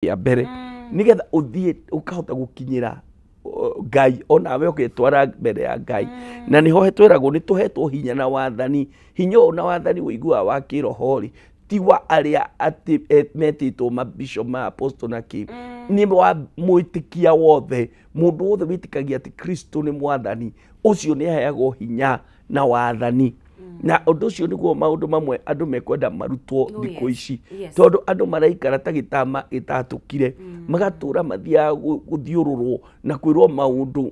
Kĩa mbere, nĩgetha ũthiĩ ũkahota gũkinyĩra Ngai, onawe ũgetwara mbere ya Ngai. Na nĩho twĩragwo nĩ tũhetwo hinya na wathani. Hinya ũyũ na wathani ũiguaga wa kĩroho rĩ, ti wa arĩa atĩ metĩtwo mabishop, ma apostle na kĩ, nĩ wa mwĩtĩkia wothe. Mũndũ wothe wĩtĩkagia atĩ Kristo nĩ mwathani, ũcio nĩ aheagwo hinya na wathani. Na ũndũ ũcio nĩguo maũndũ mamwe andũ mekwenda marutwo thikũ ici, tondũ andũ maraikara ta gĩtama gĩtatũkire, magatũra mathiaga gũthiũrũrwo na kwĩrwo maũndũ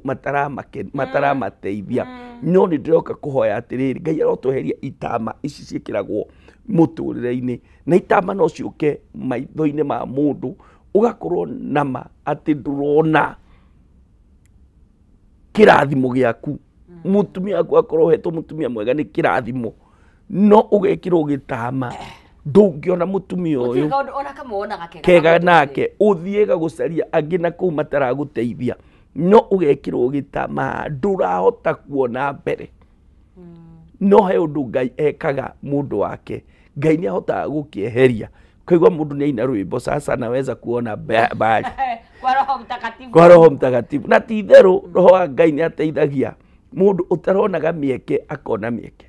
mataramateithia. No nĩ ndĩroka kũhoya atĩrĩrĩ, Ngai arotweheria itama ici ciĩkĩragwo mũtũrĩre-inĩ. Na itama no ciũke maitho-inĩ ma mũndũ, ũgakorwo nama atĩ ndũrona kĩrathimo gĩaku. Mũtumia waku akorwo ũhetwo mũtumia mwega nĩ kĩrathimo, no ũgekĩrwo gĩtama ndũngĩona mũtumia ũyũ Gũtirĩ kaũndũ ona kamwe wonaga kega kega kamũtũrĩre. Nake ũthiĩga gũcaria angĩ na kũu mataragũteithia, no ũgekĩrwo gĩtama ndũrahota kuona mbere. No he ũndũ Ngai ekaga mũndũ wake, Ngai nĩ ahotaga gũkĩeheria. Ũkaigua mũndũ nĩ aina rwĩmbo, "Sasa naweza kuona mbali Kwa Roho Mtakatifu." Kwa Roho Mtakatifu. Na ti itherũ, Roho wa Ngai nĩ ateithagia mũndũ ũtaronaga mĩeke akona mĩeke.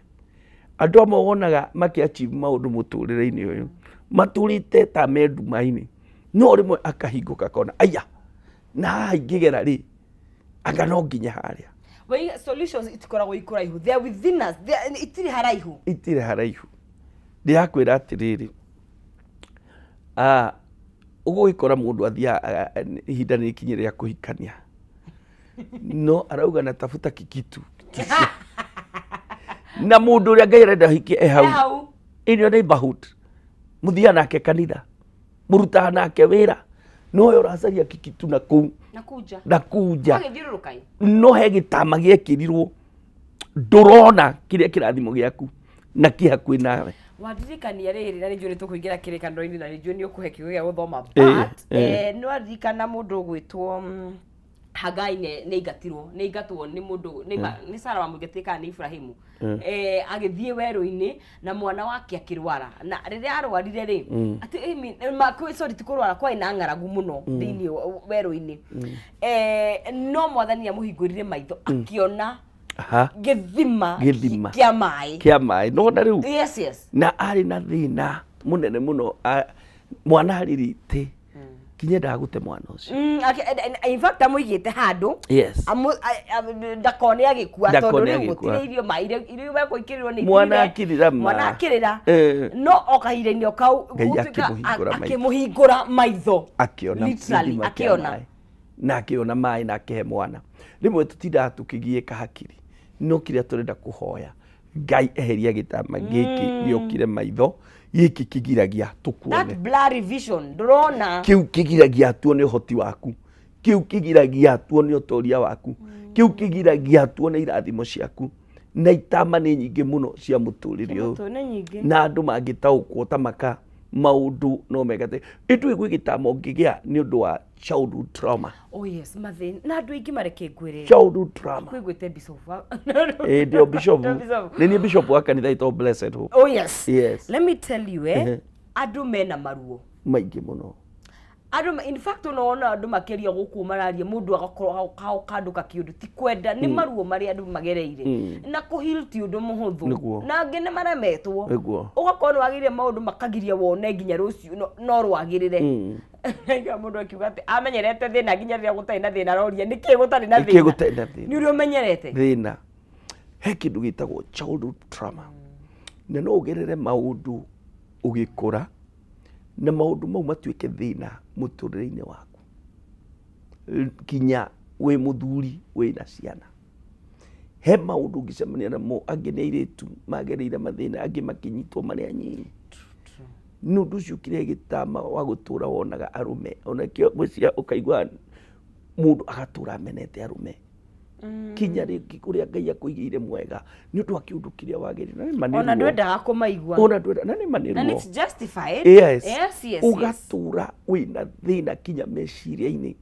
Andũ amwe wonaga makĩ achieve maũndũ mũtũrĩre-inĩ ũyũ matũrĩte ta me nduma-inĩ, no rĩmwe akahingũka akona, aya, na haha ingĩgera rĩ, anga no nginya harĩa. Wei, solutions itikoragwo ikũraihu, they are within us. Itirĩ haraihu. Itirĩ haraihu. Ndĩrakwĩra atĩrĩrĩ, ũgũgĩkora mũndũ athiaga ihinda nĩ ikinye rĩa kũhikania, no arauga natafuta kikitu na mũndũ ũrĩa Ngai arenda hikie e hau hau in your neighborhood, mũthiaga nake kanitha, mũrutaga nake wĩra, no we ũracaria kikitu na kũu na kunja na kũu nja. Agĩthiũrũrũka. No he gĩtama gĩekĩrirwo, ndũrona kĩrĩa kĩrathimo gĩaku na kĩ hakuhĩ nawe. Wandirikania rĩrĩ, na nĩnjũĩ nĩ tũkũingĩra kĩrĩkanĩro-inĩ, na nĩnjũĩ nĩ ũkũhe kiugo gĩa gũthoma, but nĩ waririkana mũndũ ũgwĩtwo Hagai nĩ aingatirwo, nĩ aingatwo nĩ mũndũ nĩ Sara wamũingatire kana nĩ Ibrahimu, agĩthiĩ werũ-inĩ na mwana wake akĩrwara. Na rĩrĩa arwarire rĩ, atĩ I mean, sorry, ti kũrwara, kwarĩ na ng'aragu mũno thĩinĩ werũ-inĩ, no Mwathani amũhingũrire maitho akĩona gĩthima Gĩthima. kĩa maĩ. Kĩa maĩ, nona rĩu. Yes. Na arĩ na thĩna mũnene mũno, mwana arirĩte kinya endaga gũte mwana ũcio. In fact amũigĩte handũ ndakone agĩkua, tondũ Ndakone rĩu agĩkua. gũtirĩ irio, maĩ irio mekũikĩrĩrwo nĩ Mwana ithirire. akĩrĩra ma. Mwana akĩrĩra, no o kahinda-inĩ o kau Ngai gũtuĩka akĩmũhingũra maitho. akĩmũhingũra maitho. Akĩona Literally, gĩthima kĩa akĩona. maĩ. Na akĩona maĩ na akĩhe mwana. Rĩmwe tũtindaga tũkĩgiĩka hakiri, no kĩrĩa tũrenda kũhoya Ngai eheria gĩtama gĩkĩ gĩokire maitho, gĩkĩ kĩgiragia That tũkuone. Blurry vision ndũrona. Kĩu kĩgiragia tuone ũhoti waku, kĩu kĩgiragia tuone ũtoria waku, kĩu kĩgiragia tuone irathimo ciaku. Na itama nĩ nyingĩ mũno cia mũtũrĩre ũyũ. Nĩ nyingĩ. Na andũ mangĩtaũkwo ta maka maũndũ no megate ĩndũ gwĩ gĩtama ũngĩgĩa nĩ ũndũ wa childhood trauma. Oh yes, mathĩna na andũ aingĩ mareke ngwĩre. Childhood trauma. Kwĩgwĩte bishop. Ĩ ndio bishop. Ndio bishop. Nĩ niĩ bishop wa kanitha ĩtagwo Blessed Hope. Oh yes. Yes. Let me tell you, andũ mena maruo. Maingĩ mũno. Andũ in fact unaona andũ makĩria gũkũ mararia, mũndũ agakorwo kandũ kakĩũndũ ti kwenda, nĩ maruo marĩa andũ magereire, na kũheal ti ũndũ mũhũthũ. Na angĩ nĩ maremetwo. Ũgakorwo nĩ wagĩrĩire maũndũ makagiria wone nginya rũciũ no rwagĩrĩre. Aiga mũndũ akiuga atĩ amenyerete thĩna nginya rĩrĩa gũtarĩ na thĩna, aroria nĩkĩ gũtarĩ na Nĩkĩ thĩna. Gũtarĩ na thĩna. Nĩ ũrĩa ũmenyerete. Thĩna, he kĩndũ gĩtagwo childhood trauma, na no ũgerere maũndũ ũgĩkũra na maũndũ mau matuĩke thĩna mũtũrĩre-inĩ waku kinya wĩ mũthuri wĩna ciana. He maũndũ ũngĩcemania namo, angĩ nĩ airĩtu magereire mathĩna, angĩ makĩnyitwo marĩ anyinyi. Nĩ ũndũ ũcio kĩrĩa gĩtama wa gũtũra wonaga arũme, onakĩo ngwĩciria ũkaigua mũndũ agatũra amenete arũme kinya rĩngĩ kũrĩa Ngai akũigĩire mwega nĩ ũndũ wa kĩũndũ kĩrĩa wagĩrĩire. Na nĩ ma nĩ Ona ruo. ndwendaga kũmaigua. Ona ndwenda, na nĩ ma nĩ Na ruo. it's justified. Yes. Ũgatũra wĩna thĩna kinya meciria-inĩ,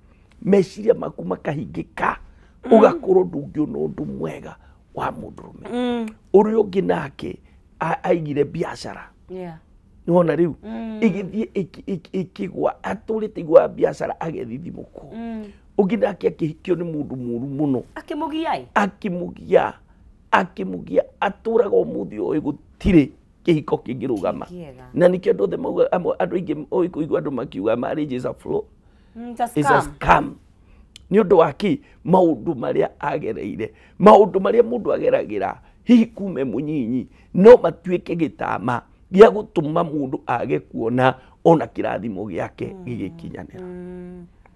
meciria maku makahingĩka, ũgakorwo ndũngĩona ũndũ mwega wa mũndũrũme. Ũrĩa ũngĩ nake aigire biacara. Nĩwona rĩu ĩgĩthiĩ ĩkĩgwa atũrĩte igwa biacara agethithimũkwo. Ũngĩ nake akĩhikio nĩ mũndũ mũru mũno. Akĩmũgia akĩmũgia atũraga ũmũthĩ ũyũ gũtirĩ kĩhiko kĩngĩrũgama. Na nĩkĩo andũ othe mauga andũ aingĩ ũĩ kũigua andũ makiuga marriage is a flaw. It's a scam. Nĩ ũndũ wa kĩ maũndũ marĩa agereire, maũndũ marĩa mũndũ ageragĩra hihi kume mũnyinyi no matuĩke gĩtama gĩa gũtũma mũndũ age kuona ona kĩrathimo gĩake gĩgĩkinyanĩra.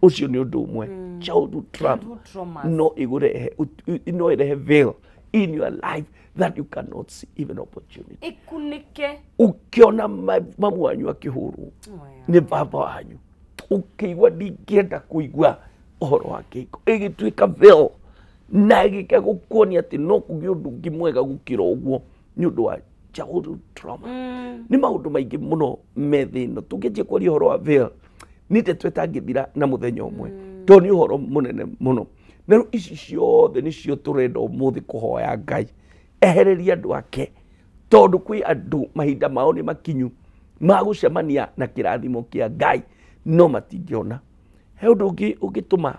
Ũcio nĩ ũndũ ũmwe. Childhood trauma no ĩgũrehe, no ĩrehe veil in your life that you cannot see even opportunity. Ikunike. Ukiona mamu wanyu akĩhũrwo nĩ baba wanyu, ũkĩigua ndingĩenda kũigua ũhoro wa kĩhiko, ĩgĩtuĩka veil na ĩgĩka gũkuonia atĩ no kũgĩe ũndũ ũngĩ mwega gũkĩra ũguo nĩ ũndũ wa childhood trauma. Nĩ maũndũ maingĩ mũno me thĩ ĩno. Tũngĩanjia kwaria ũhoro wa veil nĩ ndeto ĩtangĩthira na mũthenya ũmwe, tondũ nĩ ũhoro mũnene mũno. Na rĩu ici ciothe nĩcio tũrenda ũmũthĩ kũhoya Ngai ehererie andũ ake, tondũ kwĩ andũ mahinda mao nĩ makinyu ma gũcemania na kĩrathimo kĩa Ngai no matingĩona. He ũndũ ũngĩ ũngĩtũma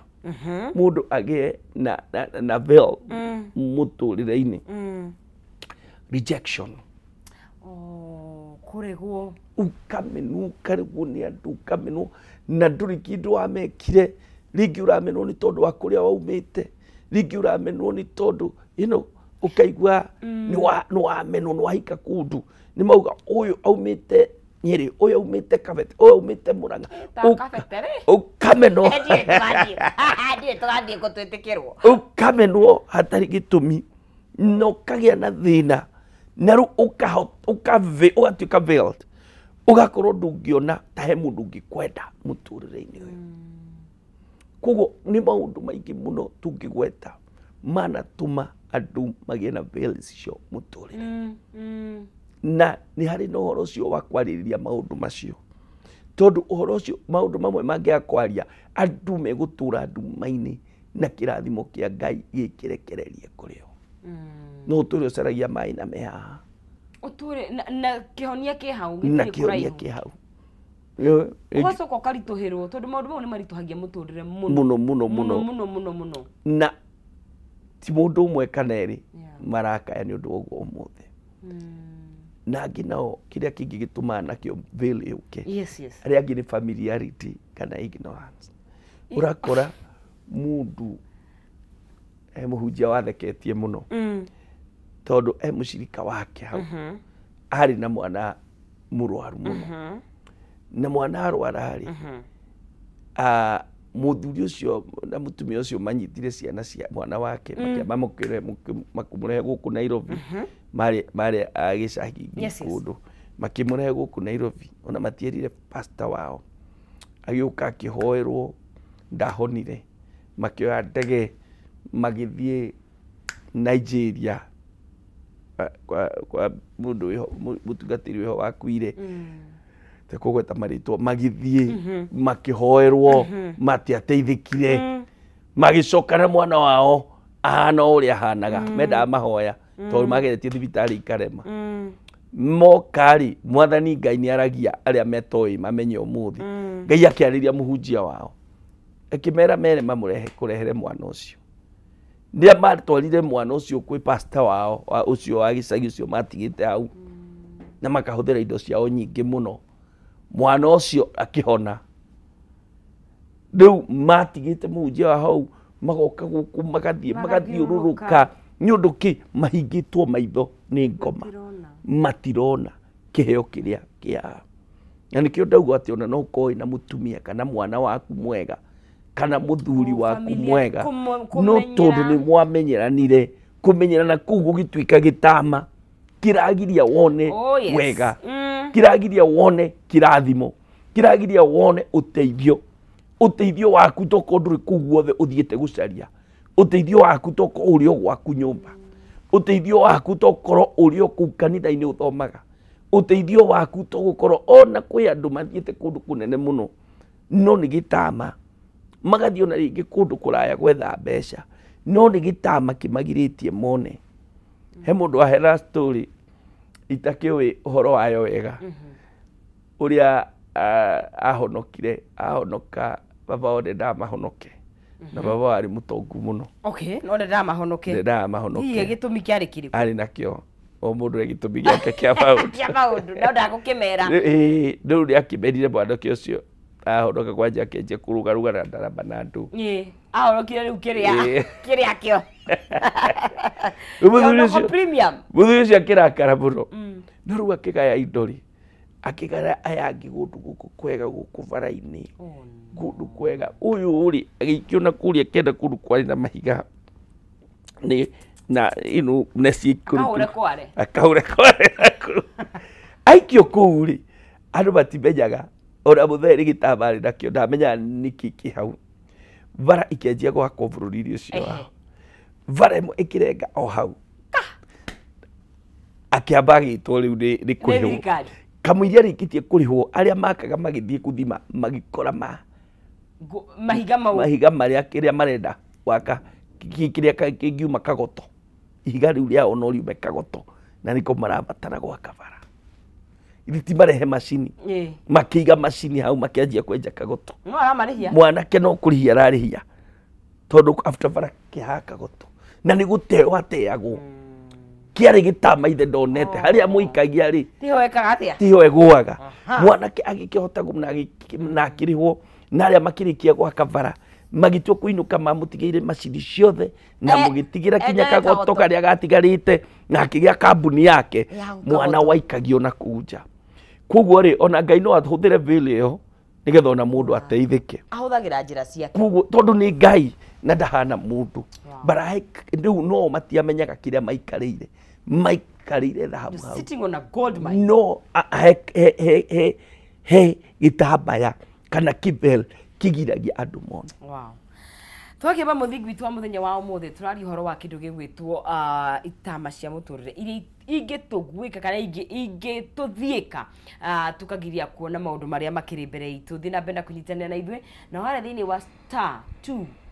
mũndũ agĩe na veil mũtũrĩre-inĩ, rejection. Kũregwo. Ũkamenwo, ũkaregwo nĩ andũ, ũkamenwo na ndũrĩ kĩndũ wamekire. Rĩngĩ ũramenwo nĩ tondũ wa kũrĩa waumĩte, rĩngĩ ũramenwo nĩ tondũ you know, ũkaigua nĩ wamenwo, nĩ wahika kũndũ nĩ mauga ũyũ aumĩte Nyĩrĩ, ũyũ aumĩte Kabete, ũyũ aumĩte Mũrang'a, ũkamenwo ũkamenwo hatarĩ gĩtũmi na ũkagĩa na thĩna, na rĩu ũgatuĩka veiled, ũgakorwo ndũngĩona ta he mũndũ ũngĩkwenda mũtũrĩre-inĩ ũyũ. Koguo nĩ maũndũ maingĩ mũno tũngĩgweta manatũma andũ magĩe na veils icio mũtũrĩre. Na nĩ harĩ na ũhoro ũcio wa kwarĩrĩria maũndũ macio, tondũ ũhoro ũcio maũndũ mamwe mangĩaga kwaria andũ megũtũra nduma-inĩ na kĩrathimo kĩa Ngai gĩkĩrekererie kũrĩ o. No ũtũre ũcaragia maĩ na me haha, ũtũre na kĩhonia kĩ hau, na kĩhonia kĩ hau. Ũgacoka ũkaritũhĩrwo tondũ maũndũ mau nĩ maritũhagia mũtũrĩre mũno mũno mũno mũno mũno mũno. Na ti mũndũ ũmwe kana erĩ marakaya nĩ ũndũ wa ũguo ũmũthĩ. Na angĩ nao kĩrĩa kĩngĩ gĩtũmaga nakĩo veil ĩũke, arĩa angĩ nĩ familiarity kana ignorance. Ũrakora mũndũ he mũhunjia watheketie mũno tondũ he mũcirika wake hau arĩ na mwana mũrwaru mũno, na mwana arwara rĩ, mũthuri ũcio na mũtumia ũcio manyitire ciana cia mwana wake makĩamba makĩmũrehe gũkũ Nairobi, marĩ a gĩcagi kũndũ, makĩmũrehe gũkũ Nairobi, ona matierire pastor wao, agĩũka akĩhoerwo ndahonire, makĩoya ndege magĩthiĩ Nigeria kwa mũndũ wĩho mũtungatĩri wĩho wakuire, tekũgweta marĩtwa, magĩthiĩ makĩhoerwo matiateithĩkire, magĩcoka na mwana wao ahana o ũrĩa ahanaga, mendaga mahoya tondũ mageretie thibitarĩ ikarema. Moka rĩ, mwathani Ngai nĩ aragia arĩa metoĩ mamenye ũmũthĩ. Ngai akĩarĩria mũhunjia wao akĩmera mere mamũrehe kũrehere mwana ũcio. Rĩrĩa matwarire mwana ũcio kwĩ pastor wao ũcio wa gĩcagi ũcio matigĩte hau, na makahũthĩra indo ciao nyingĩ mũno, mwana ũcio akĩhona. Rĩu matigĩte mũhunjia wa hau, magoka gũkũ magathiĩ magathiũrũrũka nĩ ũndũ kĩ mahingĩtwo maitho nĩ ngoma, matirona kĩheo kĩrĩa kĩa. Na nĩkĩo ndauga atĩ ona no ũkorwo wĩna mũtumia kana mwana waku mwega kana mũthuri waku mwega, no tondũ nĩ mwamenyeranire, kũmenyerana kũu gũgĩtuĩka gĩtama kĩragiria wone wega, kĩragiria wone kĩrathimo, kĩragiria wone ũteithio. Ũteithio waku tokorwo ndũrĩ kũu guothe ũthiĩte gũcaria, ũteithio waku tokorwo ũrĩ o gwaku nyũmba, ũteithio waku tokorwo ũrĩ o kũu kanitha-inĩ ũthomaga, ũteithio waku togũkorwo ona kwĩ andũ mathiĩte kũndũ kũnene mũno no nĩ gĩtama, magathiĩ ona rĩngĩ kũndũ kũraya gwetha mbeca no nĩ gĩtama kĩmagirĩtie mone. He mũndũ wahera story itakĩũĩ ũhoro wayo wega, Ũrĩa ahonokire ahonoka baba wao ndendaga mahonoke na baba wao arĩ mũtongu mũno. Okay, no ndendaga mahonoke. Ndendaga mahonoke. Hihi gĩtũmi kĩarĩ kĩrĩkũ? Arĩ nakĩo o mũndũ e gĩtũmi gĩake kĩa maũndũ. Kĩa maũndũ, no ndagũkĩmera. Rĩu nĩakĩmerire mwanake ũcio ahonoka kwanja akĩanjia kũrũgarũga na ndarama na andũ. Ĩĩ, ahonokire rĩu kĩrĩa kĩrĩa kĩo. Mũthuri ũcio akĩrakara mũno. No rĩu akĩgaya indo rĩ, akĩgaya aya angĩ kũndũ gũkũ kwega gũkũ bara-inĩ, kũndũ kwega. Ũyũ rĩ agĩikio na kũrĩa kĩanda kũndũ kwarĩ na mahiga nĩ na ino neci akahũre kware. Akahũre kware. Aikio kũu rĩ, andũ matimenyaga ona mũthee nĩ gĩtambaya arĩ nakĩo ndamenyaga nĩkĩ kĩ hau. Bara ikĩanjia gwakwo bũrũri-inĩ ũcio wao. Bara ĩmwe ĩkĩrenga o hau. Akĩamba agĩtwo rĩu nĩ kũrĩhwo. Kamũiria rĩkĩtie kũrĩhwo arĩa makaga magĩthiĩ gũthima magĩkora mahiga mau mahiga marĩa kĩrĩa marenda gwaka kĩrĩa kĩngiuma kagoto. Ihiga rĩu rĩao no riume kagoto na nĩko marabatara gwaka bara. Ithe marehe macini. Makĩiga macini hau makĩanjia kwenja kagoto. No aramarĩhia. Mwanake no kũrĩhia ararĩhia tondũ after bara kĩhaha kagoto na nĩ gũteo ateagwo. Kĩarĩ gĩtama ithe ndonete harĩa mũikagia rĩ tiho ekaga atĩa tiho ĩgũaga. Mwanake agĩkĩhota na akĩrĩhwo na arĩa makĩrĩkia gwaka bara magĩtua kũinũka mamũtigĩire macini ciothe na mũgĩtigĩra kinya kagoto karĩa gatigarĩte na akĩgĩa kambuni yake. Mwana waikagio na kũu nja. Koguo rĩ ona Ngai no ahũthĩre veil ĩyo nĩgetha ona mũndũ ateithĩke. Ahũthagĩra njĩra ciake. Koguo tondũ nĩ Ngai na ndahana mũndũ. Bara rĩu no matiamenyaga kĩrĩa maikarĩire. Maikarĩire thahabu hau. Sitting on a gold mine. No he gĩtambaya kana kĩbel kĩgiragia andũ mone. Wow. Twakĩamba mũthingi witũ wa mũthenya wa ũmũthĩ tũraria ũhoro wa kĩndũ gĩgwĩtwo itama cia mũtũrĩre iria ingĩtũguĩka kana ingĩtũthiĩka tũkagiria kuona maũndũ marĩa makĩrĩ mbere itũ. Thiĩ na mbere na kũnyitanĩra na ithuĩ na harĩa thĩinĩ wa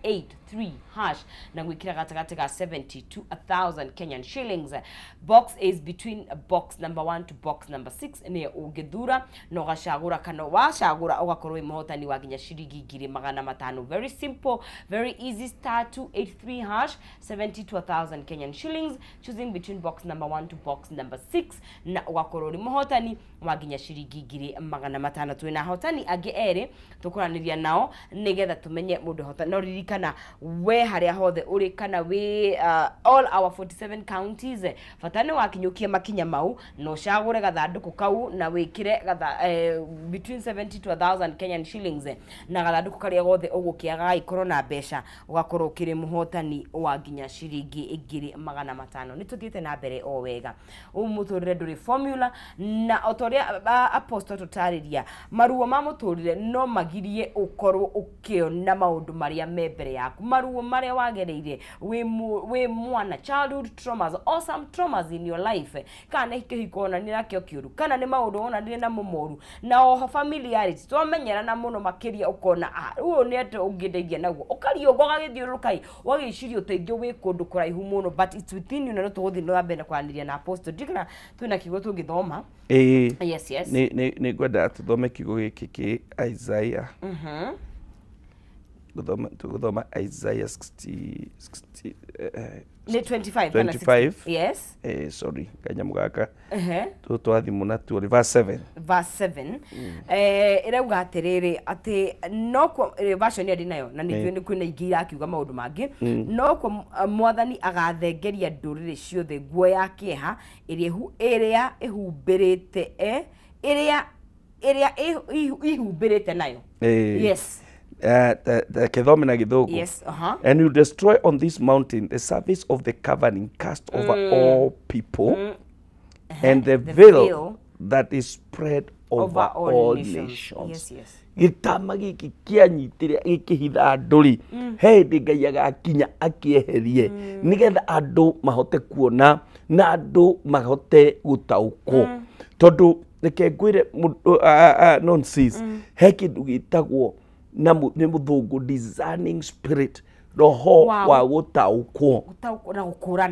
*283# na gwĩkĩra gatagatĩ ga 70 to 1000 Kenyan shillings. Box is between box number 1 to box number 6 nĩ ũngĩthura na ũgacagũra kana wacagũra ũgakorwo wĩ mũhotani wa nginya ciringi 500. Very simple, very easy. *283# 70 to 1000 Kenyan shillings, choosing between box number 1 to box number 6 na ũgakorwo ũrĩ mũhotani wa nginya ciringi 500. Twĩna ahotani angĩ erĩ tũkũranĩria nao nĩgetha tũmenye mũndũ hotani. No ririkana we harĩa hothe ũrĩ kana wĩ all our 47 counties bata nĩ wakinyũkia makinya mau na ũcagũre gathandũkũ kau na wĩkĩre between 70 to 1000 Kenyan shillings na gathandũkũ karĩa gothe ũgũkĩaga gagĩkorwo na mbeca ũgakorwo ũkĩrĩ mũhotani wa nginya ciringi 500. Nĩ tũthiĩte na mbere o wega. Ũũ mũtũrĩre ndũrĩ formula na o ta ũrĩa apostle tũtarĩria maruo ma mũtũrĩre no magirie ũkorwo ũkĩona maũndũ marĩa me mbere yaku, maruo marĩa wagereire wĩ mwana, childhood traumas or some traumas in your life, kana nĩ kĩhiko wonanire nakĩo kĩũru kana nĩ maũndũ wonanire namo moru na oho familiarity twamenyerana mũno makĩria ũkona ũyũ nĩ atĩ ũngĩndeithia naguo ũkariũnga ũgagĩthiũrũrũka ũgagĩciria ũteithio wĩ kũndũ kũraihu mũno but it's within you. Na no tũgũthiĩ na mbere na kwaranĩria na apostle ndikana twĩna kiugo tũngĩthoma. Yes, yes. Nĩ ngwenda tũthome kiugo gĩkĩ kĩ Isaiah. Tũgũthoma Isaiah 60 25. Yes. Sorry, kanyamũ gaka. Tũtwathimũ natuo verse 7. Verse 7. Ĩrauga atĩrĩrĩ atĩ no version ĩrĩa ndĩnayo na nĩnjũĩ nĩ kwĩna ingĩ irakiuga maũndũ mangĩ. No kuo mwathani agathengeria ndũrĩrĩ ciothe nguo ya kĩeha ĩrĩa ĩhumbĩrĩte ĩrĩa ihumbĩrĩte nayo. Yes. Yes, And you destroy on this mountain the service of the covenant cast over all people, and the veil that is spread over all nations. Yes, yes. Gĩtama gĩkĩ kĩanyitire gĩkĩhitha andũ rĩ, he hĩndĩ Ngai agakinya akĩeherie nĩgetha andũ mahote kuona na andũ mahote gũtaũkwo. Tondũ reke ngwĩre nonsense, he kĩndũ gĩtagwo na nĩ mũthũngũ discerning spirit, roho wa gũtaũkwo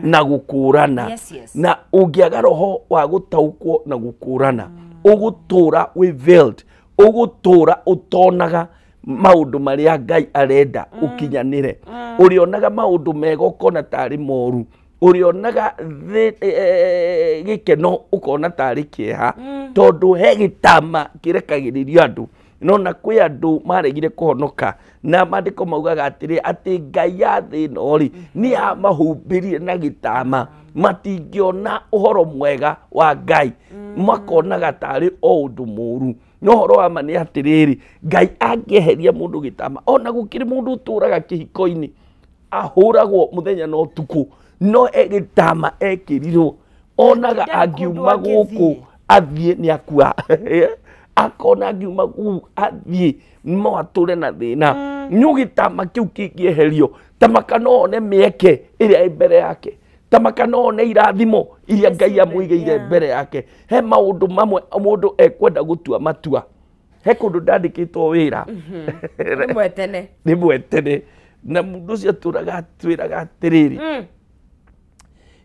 na gũkũrana. Yes, yes. Na ũngĩaga roho wa gũtaũkwo na gũkũrana Ũgũtũra wĩ veiled, ũgũtũra ũtonaga maũndũ marĩa Ngai arenda ũkinyanĩre. Ũrĩonaga maũndũ mega ũkona tarĩ moru, ũrĩonaga gĩkeno ũkona tarĩ kĩeha, tondũ he gĩtama kĩrekagĩrĩrio andũ. No na kwĩ andũ maregire kũhonoka, na maandĩko maugaga atĩrĩ atĩ Ngai ya thĩ ĩno rĩ nĩ yamahumbĩrire na gĩtama, matingĩona ũhoro mwega wa Ngai, makonaga tarĩ o ũndũ mũru. No ũhoro wa ma nĩ atĩrĩrĩ, Ngai angĩeheria mũndũ gĩtama, ona gũkĩrĩ mũndũ ũtũraga kĩhiko-inĩ ahũragwo mũthenya na ũtukũ, no gĩtama ekĩrirwo, onaga angiuma gũkũ athiĩ nĩ akua, akona angiuma gũkũ athiĩ no atũre na thĩna. Nĩ gĩtama kĩu kĩngĩeherio, tamaka no one mĩeke ĩrĩa ĩ mbere yake, tamaka no one irathimo iria Ngai amũigĩire mbere yake. He maũndũ mamwe mũndũ ekwenda gũtua matua. He kũndũ ndandĩkĩtwo wĩra rĩmwe tene, na mũndũ ũcio atũraga atwĩraga atĩrĩrĩ,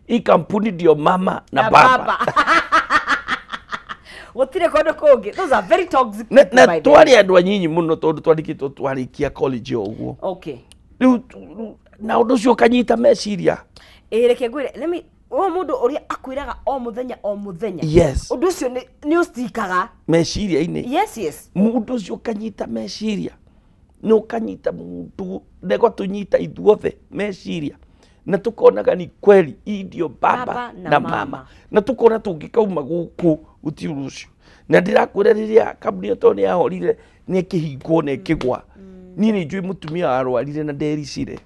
hii kampuni ndio mama na baba. Gũtirĩ kũndũ kũngĩ. Those are very toxic people. Na twarĩ andũ anyinyi mũno tondũ twandĩkĩtwo twarĩkia college o ũguo. Okay. Rĩu na ũndũ ũcio ũkanyita meciria. Ĩĩ reke ngwĩre, let me, o mũndũ ũrĩa akwĩraga o mũthenya o mũthenya. Yes. Ũndũ ũcio nĩ ũcikaga meciria-inĩ. Yes, yes. Mũndũ ũcio ũkanyita meciria. Nĩ ũkanyita mũndũ, nego tũnyita ithuothe meciria. Na tukonaga ni kweli hii ndio baba na mama. Na tukona tũngĩkauma gũkũ gũtirĩ rũciũ. Na ndĩrakwĩra rĩrĩa kambuni ĩyo tondũ nĩ yahorire nĩ ĩkĩhingwo na ĩkĩgwa. Niĩ nĩ njũĩ mũtumia warwarire na ndericire.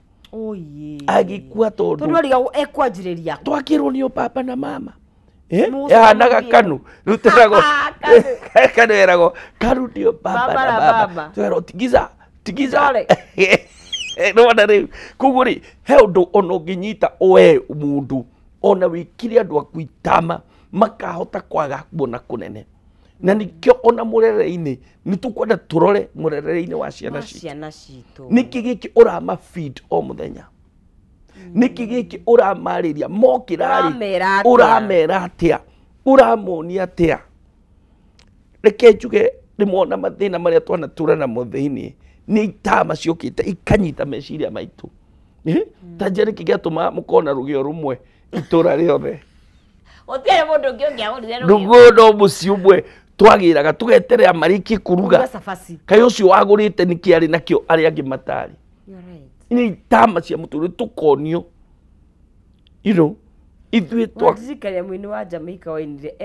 Agĩkua tondũ arigagwo ekwanjĩrĩria. Twakĩrwo nĩo baba na mama. Yahanaga kanu. Rĩu tweragwo kanu eragwo kanu ndio baba na mama. Tweragwo tigiza tigiza. Nĩwona rĩu koguo rĩ he ũndũ ona ũngĩnyita we mũndũ ona wĩkire andũ aku itama makahota kwaga kuona kũnene. Na nĩkĩo ona mũrerere-inĩ nĩ tũkwenda tũrore mũrerere-inĩ wa ciana citũ. Nĩkĩ gĩkĩ ũrama feed o mũthenya? Nĩkĩ gĩkĩ ũramarĩria mokĩra rĩ ũramera atĩa? Ũramonia atĩa? Reke njuge rĩmwe ona mathĩna marĩa twanatũra namo thĩinĩ nĩ itama ciũkĩte ikanyita meciria maitũ. Ta njĩra nĩkĩ gĩatũma mũkona rũgĩo rũmwe itũra rĩothe? Gũtirĩ mũndũ ũngĩ ũngĩagũrire rũgĩo. Rũgĩo no mũciĩ ũmwe twagĩraga tũgeterera marĩkie kũruga. Kaĩ ũcio wagũrĩte nĩkĩ arĩ nakĩo arĩa angĩ matarĩ? Nĩ itama cia mũtũrĩre tũkonio. You know, ithuĩ twa Wandirikania mũini wa Jamaica wainire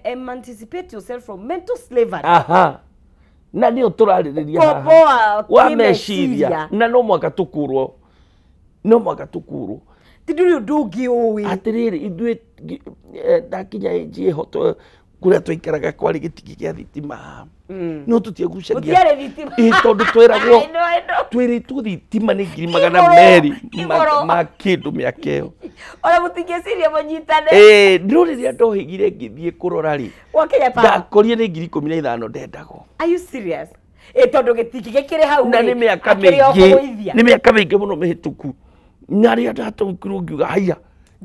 emancipate yourself from mental slavery. Aha. Na nĩyo tũrarĩrĩria haha wa meciria, na no mwaka tũkũrwo, no mwaka tũkũrwo. Ti ndũrĩ ũndũ ũngĩ ũĩ. Atĩrĩrĩ ithuĩ ndakinya ĩnji ĩho kũrĩa twaikaraga kwarĩ gĩtigi gĩa thitima. No tũtiagucagia. Gũtiarĩ thitima. Ĩ tondũ twĩragwo twĩrĩtwo thitima nĩ 200 ma kĩndũ mĩaka ĩyo. Ona mũtingĩciria mũnyitane. Ĩ no rĩrĩa ndohĩgire ngĩthiĩ kũrora rĩ, ndakorire nĩ 15,000 ndendagwo. Are you serious? Ĩ tondũ gĩtigi gĩkĩrĩ hau. Na nĩ mĩaka mĩingĩ, nĩ mĩaka mĩingĩ mũno mĩhĩtũku. Na rĩrĩa ndataũkirwo ngiuga haiya,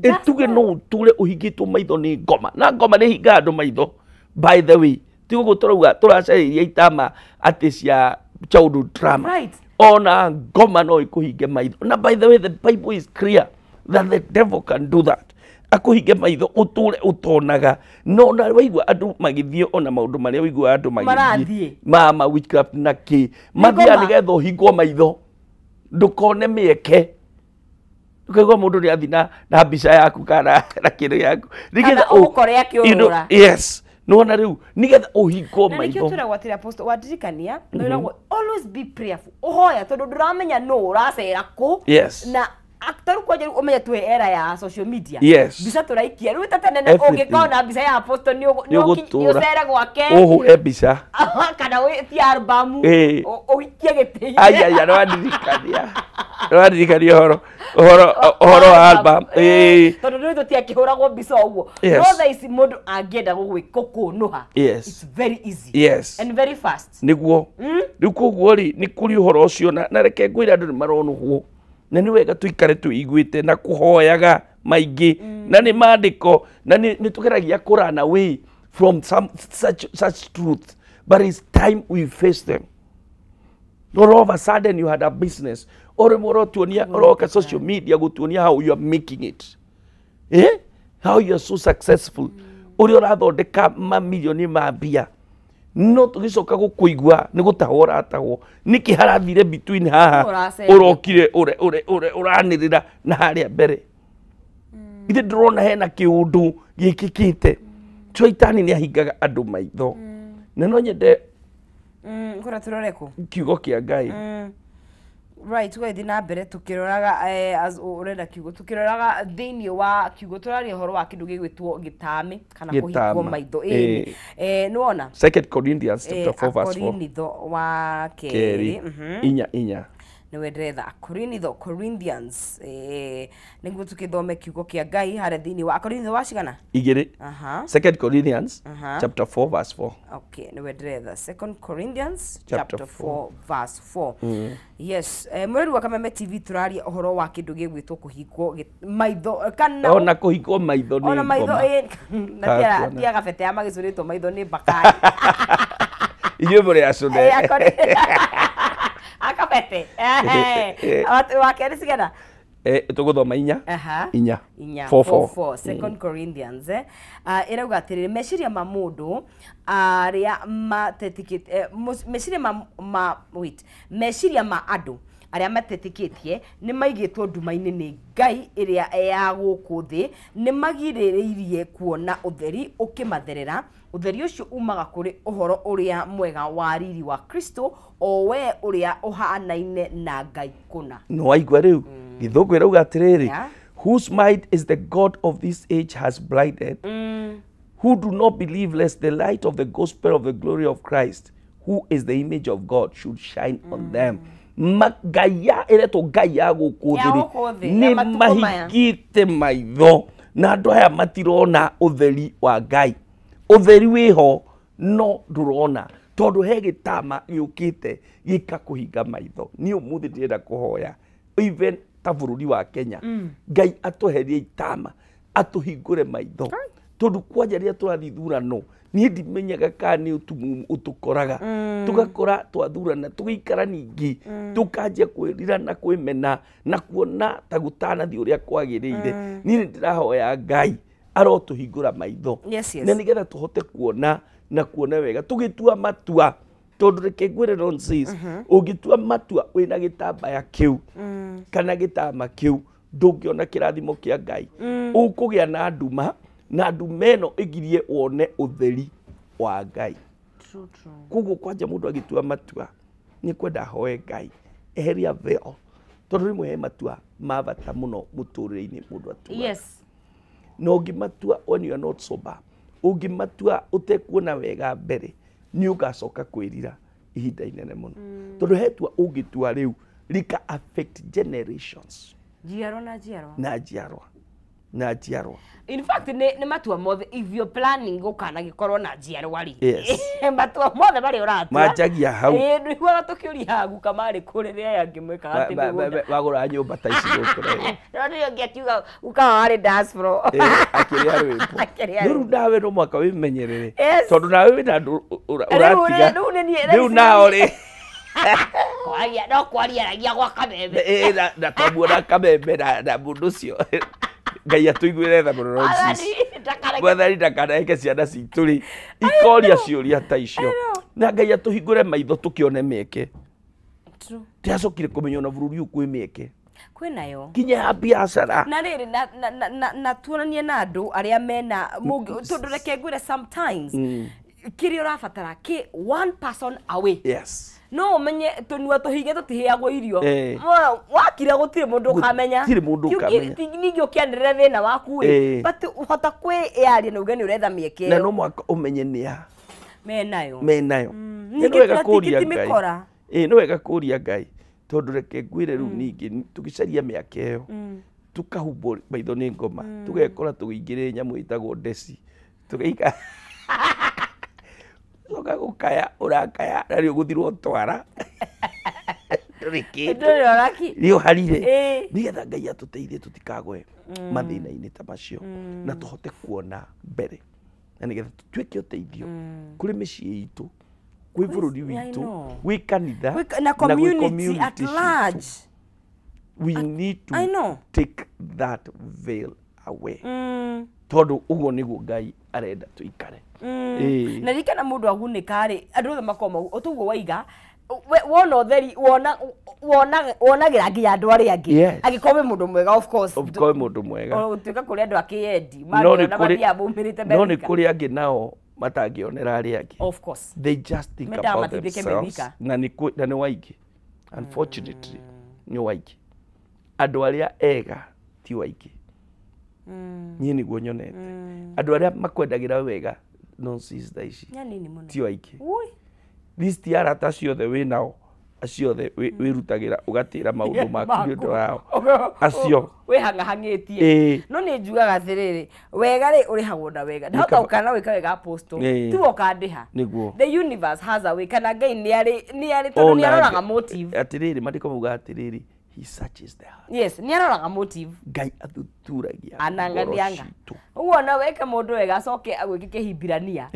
ĩtuge no ũtũre ũhingĩtwo maitho nĩ ngoma. Na ngoma nĩ hingaga andũ maitho. By the way, ti ũguo tũrauga tũracarĩria itama atĩ cia childhood drama. Right. Ona ngoma no ĩkũhinge maitho. Na by the way, the Bible is clear that the devil can do that. Akũhinge maitho ũtũre ũtonaga. No na waigua andũ magĩthiĩ ona maũndũ marĩa waigua andũ magĩthiĩ ma witchcraft na kĩ mathiaga nĩgetha ũhingwo maitho ndũkone mĩeke. Ukaigua mũndũ nĩ athiĩ na mbica yaku kana na kĩndũ gĩaku nĩgetha ũmũkore akĩũrũra. Yes. Nĩwona rĩu nĩgetha ũhingwo maitho. Na nĩkĩo twĩragwo atĩrĩ Apostle, wandirikania wĩragwo always be prayerful. Ũhoya tondũ ndũramenya nũ ũracera kũ. Yes. Na tarĩu kwanja rĩu ũmenye twĩ era ya social media. Yes. Mbica tũraikia rĩu ta tene ũngĩkona mbica ya Apostle nĩ ũcere gwake ũhũre mbica kana wĩtie albamu ũikie gĩtĩ-inĩ. Ai nĩwandirikania. Nĩwandirikania ũhoro wa album. Tondũ rĩu tũtiakĩhũragwo mbica ũguo. No thaa ici mũndũ angĩenda gũkũnũha. Yes. It's very easy. Yes. And very fast. Nĩguo. Rĩu koguo rĩ nĩ kũrĩ ũhoro ũcio na reke ngwĩre andũ nĩ maronũhwo. Na nĩ wega tũikare tũiguĩte na kũhoyaga maingĩ. Na nĩ maandĩko na nĩ tũgeragia kũrana way from some such truth, but it's time we face them. Or all of a sudden you had a business, or ũrotuonia ũroka social media gũtuonia how you are making it, eh? How you are so successful, ũrĩa ũrathondeka mamirioni ma mbia, no tũgĩcoka gũkũigua nĩ gũtahwo ũratahwo. Nĩkĩ harathire between haha ũrokire ũranĩrĩra na harĩa mbere? Ithe ndĩrona hena kĩũndũ gĩkĩkĩte. Shaitani nĩ ahingaga andũ maitho. Na no nyende kũrĩa tũrore kũ kiugo kĩa Ngai. Right, tũgathiĩ na mbere tũkĩroraga as ũrenda kiugo, tũkĩroraga thĩinĩ wa kiugo tũraria ũhoro wa kĩndũ gĩgwĩtwo gĩtame kana kũhingwo maitho. Nĩwona 2 Corinthians chapter 4 verse 4. Akorinitho wa kerĩ 4:4 nĩwe ndĩretha Akorinitho, Corinthians, nĩguo tũkĩthome kiugo kĩa Ngai harĩa thĩinĩ wa Akorinitho wa cigana? 2. 2 Corinthians chapter 4 verse 4. Okay, nĩwe ndĩretha 2 Corinthians chapter 4 verse 4. Yes, mwĩrori wa Kameme TV tũraria ũhoro wa kĩndũ gĩgwĩtwo kũhingwo maitho kana ona kũhingwo maitho nĩ ona maitho, na tia gabete ya magĩcũrĩtwo maitho nĩ mbakari. Inyuĩ mũrĩ acũne. Akabete. Wa kerĩ cigana? Tũgũthoma 4. 4 4 4. 2 Corinthians ĩrauga atĩrĩrĩ, meciria ma mũndũ arĩa matetĩkĩtie, meciria ma wait, meciria ma andũ arĩa matetĩkĩtie nĩ maigĩtwo nduma-inĩ nĩ Ngai ĩrĩa ya gũkũ thĩ, nĩ magirĩrĩirie kuona ũtheri ũkĩmatherera. Ũtheri ũcio umaga kũrĩ ũhoro ũrĩa mwega wa riri wa Kristo, o we ũrĩa ũhanaine na Ngai kũna. No waigua rĩu gĩthũngũ ĩrauga atĩrĩrĩ, whose mind is the god of this age has blinded, who do not believe, lest the light of the gospel of the glory of Christ, who is the image of God, should shine on them. Ngai ya ĩretwo Ngai ya gũkũ thĩ nĩ mahingĩte maitho na andũ aya matirona ũtheri wa Ngai. Ũtheri wĩho no ndũrona tondũ he gĩtama gĩũkĩte gĩkakũhinga maitho. Niĩ ũmũthĩ ndĩrenda kũhoya even ta bũrũri wa Kenya, Ngai atũherie itama atũhingũre maitho, tondũ kwanja rĩrĩa tũrathiĩ ithurano niĩ ndimenyaga kana nĩ ũtumumu ũtũkoraga. Tũgakora twathurana tũgĩikara ningĩ tũkanjia kwĩrira na kwĩmena na kuona ta gũtanathiĩ ũrĩa kwagĩrĩire. Niĩ nĩ ndĩrahoya Ngai arotũhingũra maitho na nĩgetha tũhote kuona na kuona wega tũgĩtua matua, tondũ reke ngwĩre nonsense, ũngĩtua matua wĩna gĩtambaya kĩu kana gĩtama kĩu ndũngĩona kĩrathimo kĩa Ngai. Ũkũgĩa na nduma na nduma ĩno ĩgirie wone ũtheri wa Ngai. Koguo kwanja mũndũ agĩtua matua nĩ kwenda ahoe Ngai eheria veil, tondũ rĩmwe he matua ma bata mũno mũtũrĩre-inĩ mũndũ atuaga. Yes. Na ũngĩmatua when you are not sober, ũngĩmatua ũtekuona wega mbere, nĩ ũgacoka kwĩrira ihinda inene mũno. Tondũ he tua ũngĩtua rĩu rika affect generations, njiarwa na njiarwa na njiarwa na njiarwa. In fact nĩ matua mothe, if you're planning gũkana gĩkorwo na njiarwa rĩ, yes, matua mothe marĩa ũratua manjagia hau. Nĩguaga tũkĩũria guka marĩ kũ rĩrĩa aya angĩ mwĩkaga atĩ mĩgũnda wagũra nyũmba ta ici gũkũ rĩ. No nĩyo ũngĩ akiuga guka warĩ dance floor akĩrĩa rwĩmbo. No rĩu nawe no mũhaka wĩmenyerere, tondũ nawe wĩna andũ ũratiga rĩu nao rĩ kwaria no kwariaragia gwa Kameme. Na twamuona Kameme na mũndũ ũcio Ngai atũiguĩre tha mũno nonsense. Mwathani ndakanareke ciana citũ rĩ ikoria ciũria ta icio, na Ngai atũhingũre maitho tũkĩone mĩeke. Ndiacokire kũmenya ona bũrũri ũyũ kwĩ mĩeke kwĩnayo kinya ya biacara na rĩrĩ na tuonanie na andũ arĩa mena tondũ reke ngwĩre sometimes kĩrĩa ũrabatara kĩ one person away. Yes. No umenye tũnua tũhinge tũtiheagwo irio. Wakira gũtirĩ mũndũ ũkamenya. Gũtirĩ mũndũ ũkamenya. Ningĩ ũkĩanĩrĩra thĩna waku ĩ. But ũhota kwĩyaria na uge nĩ ũretha mĩeke. Na no mũhaka ũmenye nĩ a menayo. Menayo. Nĩ wega kũria Ngai. Nĩ wega kũria Ngai tondũ reke ngwĩre rĩu ningĩ tũgĩcaria mĩaka ĩyo tũkahumbwo maitho nĩ ngoma, tũgekora tũgĩingĩrĩra nyamũ ĩtagwo ndeci, tũgaika coka gũkaya ũrakaya na nĩ ũgũthirwo twara ndũrĩ kĩndũ nĩ ũharire. Nĩgetha Ngai atũteithie tũtikagwe mathĩna-inĩ ta macio na tũhote kuona mbere. Na nĩgetha tũtuĩke ũteithio kũrĩ mĩciĩ itũ, kwĩ bũrũri witũ, gwĩ kanitha na community at large. We need to take that veil away. Tondũ ũguo nĩguo Ngai arenda tũikare. Na ririkana mũndũ agunĩka rĩ, andũ othe makoragwo ũtũguo waiga wona ũtheri wonagĩra nginya andũ arĩa angĩ. Angĩkorwo wĩ mũndũ mwega, of course. Of course mũndũ mwega. Gũtuĩka kũrĩ andũ akĩendi mangĩona mathiaga maumĩrĩte No nĩ kũrĩ angĩ nao matangĩonera arĩa angĩ. Of course. They just think about themselves. Na nĩ waingĩ. Unfortunately, nĩ waingĩ. Andũ arĩa ega ti waingĩ. Niĩ nĩguo nyonete. Andũ arĩa makwendagĩra wega nonsense thaa ici ti waingĩ. These ti arata ciothe wĩ nao, acio othe wĩrutagĩra ũgatĩra maũndũ maku nĩ ũndũ wao. Acio wĩhang'ahang'ĩtie. No nĩ njugaga atĩrĩrĩ, wega rĩ ũrĩhagwo na wega. Ndahota gũkana wĩka wega apostle, tiwe ũkandĩha. Nĩguo. The universe has a way, kana Ngai nĩ arĩ tondũ nĩ aroraga motive. Atĩrĩrĩ, maandĩko maugaga atĩrĩrĩ, he searches the heart. Yes, nĩ aroraga motive. Ngai athuthuragia ngoro citũ. Ũguo na weke mũndũ wega acoke agwĩke kĩhimbirania.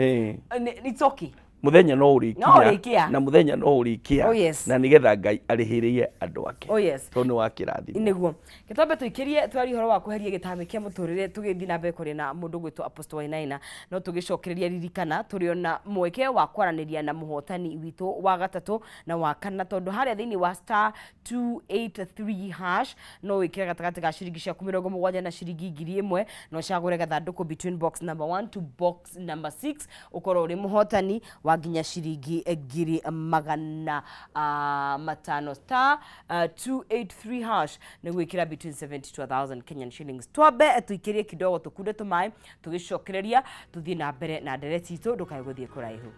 It's okay. Muthenya no ũrĩkia na muthenya no ũrĩkia. Oh, yes. Na nigetha Ngai arĩhĩrĩrie andũ ake. Oh, yes. Tondũ nĩ wa kĩrathimo. Nĩguo gĩtombe tũikĩrie twari ũhoro wa kweheria gĩtami kĩa mũtũrĩre tũgĩthiĩ na mbere kũrĩ na mũndũ gwĩtwo Apostle Wainaina. No tũgĩcokereria ririkana tũrĩ ona mweke wa kwaranĩria na mũhotani witũ wa gatatũ na wa kana, tondũ harĩa thĩinĩ wa star 283 hash no wĩkĩre gatagatĩ ga ciringi ciaku 70 na ciringi 1000 no ũcagũre gathandũkũ between box number 1 to box number 6 ũkorwo ũrĩ mũhotani wa nginya ciringi 500,000. Star 283 hash nĩ gwĩkĩra between 70 to 1000 Kenyan shillings. Twambe tũikĩrie kidogo tũkunde tũmaĩ tũgĩcokereria tũthiĩ na mbere na ndereti itũ, ndũkae gũthiĩ kũraihu.